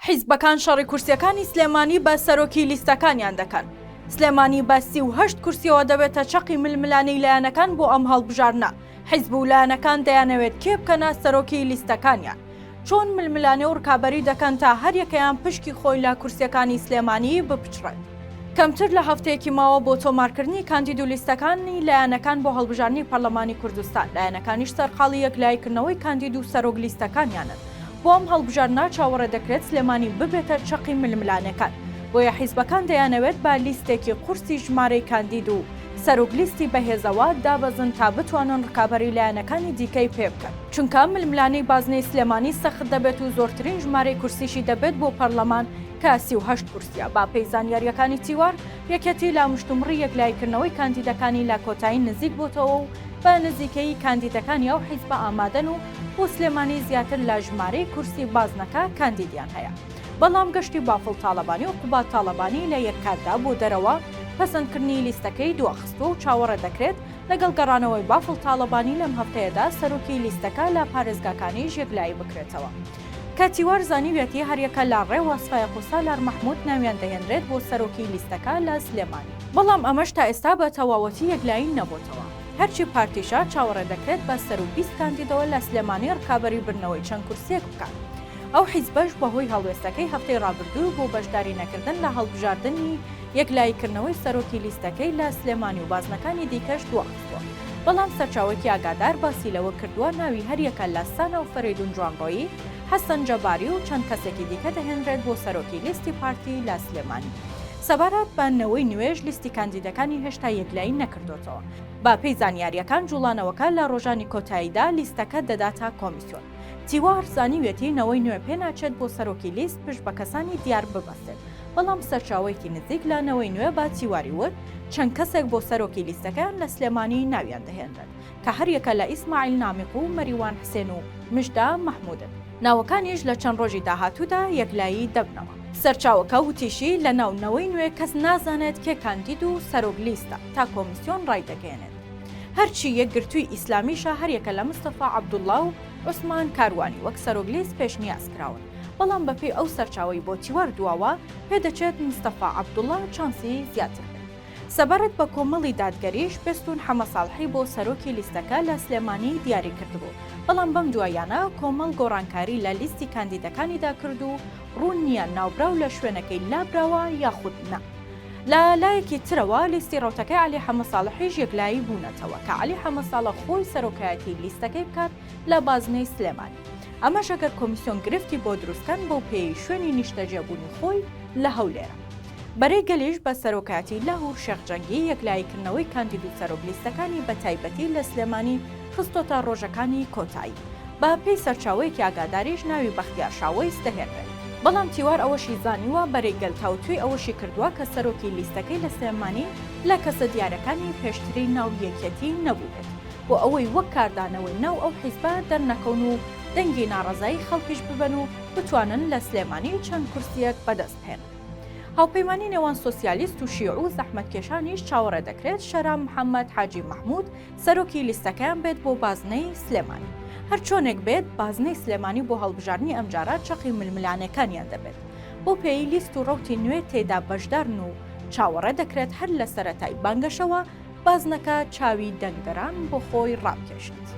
حیزبەکان شەڕی کورسیەکانی سلێمانی بە سەرۆکی لیستەکانیان دەکەن. سلێمانی بە 38 کورسیەوە دەبێتە چەقی ململانێی لایەنەکان بۆ ئەم هەڵبژاردنە. حیزب و لایەنەکان دەیانەوێت کێ بکەنە سەرۆکی لیستەکانیان. چۆن ململانێ و ڕکابەری دەکەن تا هەریەکەیان پشکی خۆی لە کورسیەکانی سلێمانی بپچڕێت. کەمتر لە هەفتەیەکی ماوە بۆ تۆمارکردنی کاندید و لیستەکانی لایەنەکان بۆ هەڵبژاردنی پەرلەمانی کوردستان، لایەنەکانیش سەرقاڵی یەکلاییکردنەوەی کاندید و سەرۆک لیستەکانیانن. بۆ ئەم هەڵبژاردنە چاوەڕێ دەکرێت سلێمانی ببێتە چەقی ململانێکان، بۆیە حیزبەکان دەیانەوێت بە لیستێکی قورسی ژمارەی کاندید و سەرۆک لیستی بەهێزەوە دابەزن تا بتوانن ڕکابەری لایەنەکانی دیکەی پێ بکەن، چونکە ململانێی بازنەی سلێمانی سەخت دەبێت و زۆرترین ژمارەی کورسیشی دەبێت بۆ پەرلەمان کە 38 کورسیە. بە پێی زانیارییەکانی تیوار، یەکێتی لە مشتومڕی یەکلاییکردنەوەی کاندیدەکانی لە کۆتایی نزیک بۆتەوە و بە نزیکەیی کاندیدەکانی ئەو حیزبە ئامادەن و بۆ سلێمانی زیاتر لە ژمارەی کورسی بازنەکە کاندیدیان هەیە. بەڵام گەشتی بافڵ تاڵەبانی و قوباد تاڵەبانی لە یەک کاتدا بۆ دەرەوە پەسەندکردنی لیستەکەی دواخستووە و چاوەڕێ دەکرێت لەگەڵ گەڕانەوەی بافڵ تاڵەبانی لەم هەفتەیەدا سەرۆکی لیستەکە لە پارێزگاکانیش یەکلایی بکرێتەوە. کە تیوار زانیویەتی هەریەکە لە ڕێواس فایەق و سالار مەحمود ناویان دەهێنرێت بۆ سەرۆکی لیستەکە لە سلێمانی. بەڵام ئەمەش تا ئێستا بە تەواوەتی یەکلایی نەبۆتەوە. هەرچی پارتیشە چاوەڕێ دەکرێت بە سەروو 20 کاندیدەوە لە سلێمانی ڕکابەری بردنەوەی چەند کورسییەک بکات. ئەو حیزبەش بەهۆی هەڵوێستەکەی هەفتەی ڕابردوو بۆ بەشداری نەکردن لە هەڵبژاردنی یەکلاییکردنەوەی سەرۆکی لیستەکەی لە سلێمانی و بازنەکانی دیکەش دواخستووە. بەڵام سەرچاوەیەکی ئاگادار باسی لەوە کردووە ناوی هەریەکە لە سانا و فەرەیدون جوانڕۆیی، حەسەن جەباری و چەند کەسێکی دیکە دەهێنرێت بۆ سەرۆکی لیستی پارتی لە سلێمانی. سەبارەت بە نەوەی نوێش لیستی کاندیدەکانی هێشتا یەکلایی نەکردۆتەوە. بە پێی زانیارییەکان جوڵانەوەکە لە ڕۆژانی کۆتاییدا لیستەکە دەداتە کۆمیسیۆن. تیوار زانیویەتی نەوەی نوێ پێناچێت بۆ سەرۆکی لیست پشت بە کەسانی دیار ببەستێت، بەڵام سەرچاوەیەکی نزیک لە نەوەی نوێ بە تیواری وت، چەند کەسێک بۆ سەرۆکی لیستەکەیان لە سلێمانی ناویان دەهێنرێت کە هەریەکە لە ئیسماعیل نامیق و مەریوان حسێن و مژدە مەحمودن. ناوەکانیش لە چەند ڕۆژی داهاتوودا یەکلایی دەبنەوە. سەرچاوەکە وتیشی، لەناو نەوەی نوێ کەس نازانێت کێ کاندید و سەرۆک لیستە تا کۆمیسیۆن ڕایدەگەیەنێت. هەرچی یەکگرتووی ئیسلامیشە هەریەکە لە مستەفا عەبدوڵڵا و عوسمان کاروانی وەک سەرۆک لیست پێشنیاز کراون، بەڵام بەپێی ئەو سەرچاوەی بۆ تیوار دواوە، پێدەچێت مستەفا عەبدوڵڵا چانسی زیاتر بێت. سەبارەت بە کۆمەڵی دادگەریش، بێستوون حەمەساڵحی بۆ سەرۆکی لیستەکە لە سلێمانی دیاری کردبوو، بەڵام بەم دواییانە کۆمەڵ گۆڕانکاری لە لیستی کاندیدەکانیدا کرد و ڕوون نییە ناوبراو لە شوێنەکەی لابراوە یاخود نا. لە لایەکی ترەوە لیستی ڕەوتەکەی عەلی حەمەساڵحیش یەکلایی بوونەتەوە کە عەلی حەمەساڵح خۆی سەرۆکایەتی لیستەکەی بکات لە بازنەی سلێمانی. ئەمەش ئەگەر کۆمیسیۆن گرفتی بۆ دروستکەن بەو پێیەی شوێنی نیشتەجێبوونی خۆی لە هەولێرە. بەرەی گەلیش بە سەرۆکایەتی لاهور شێخ جەنگی یەکلاییکردنەوەی کاندید و سەرۆک لیستەکانی بە تایبەتی لە سلێمانی خستۆتە ڕۆژەکانی کۆتایی. بە پێی سەرچاوەیەکی ئاگاداریش ناوی بەختیار شاوەیس دەهێنرێت. بەڵام تیوار ئەوەشی زانیوە بەرەی گەل تاوتوێی ئەوەشی کردووە کە سەرۆکی لیستەکەی لە سلێمانی لە کەسە دیارەکانی پێشتری ناو یەکێتی نەبووبێت بۆ ئەوەی وەک کاردانەوەی ناو ئەو حیزبە دەرنەکەون و دەنگی ناڕەزایی خەڵکیش ببەن و بتوانن لە سلێمانی چەند کورسییەک بەدەست بهێنن. هاوپەیمانی نێوان سۆسیالیست و شیعە و زەحمەتکێشانیش چاوەڕێ دەکرێت شەرام محەمەد حاجی مەحمود سەرۆکی لیستەکەیان بێت بۆ بازنەی سلێمانی. هەرچۆنێک بێت بازنەی سلێمانی بۆ هەڵبژاردنی ئەمجارە چەقی ململانێکانیان دەبێت. بەو پێیەی لیست و ڕەوتی نوێ تێیدا بەشدارن و چاوەڕێ دەکرێت هەر لە سەرەتای بانگەشەوە بازنەکە چاوی دەنگدەران بۆ خۆی ڕابکێشێت.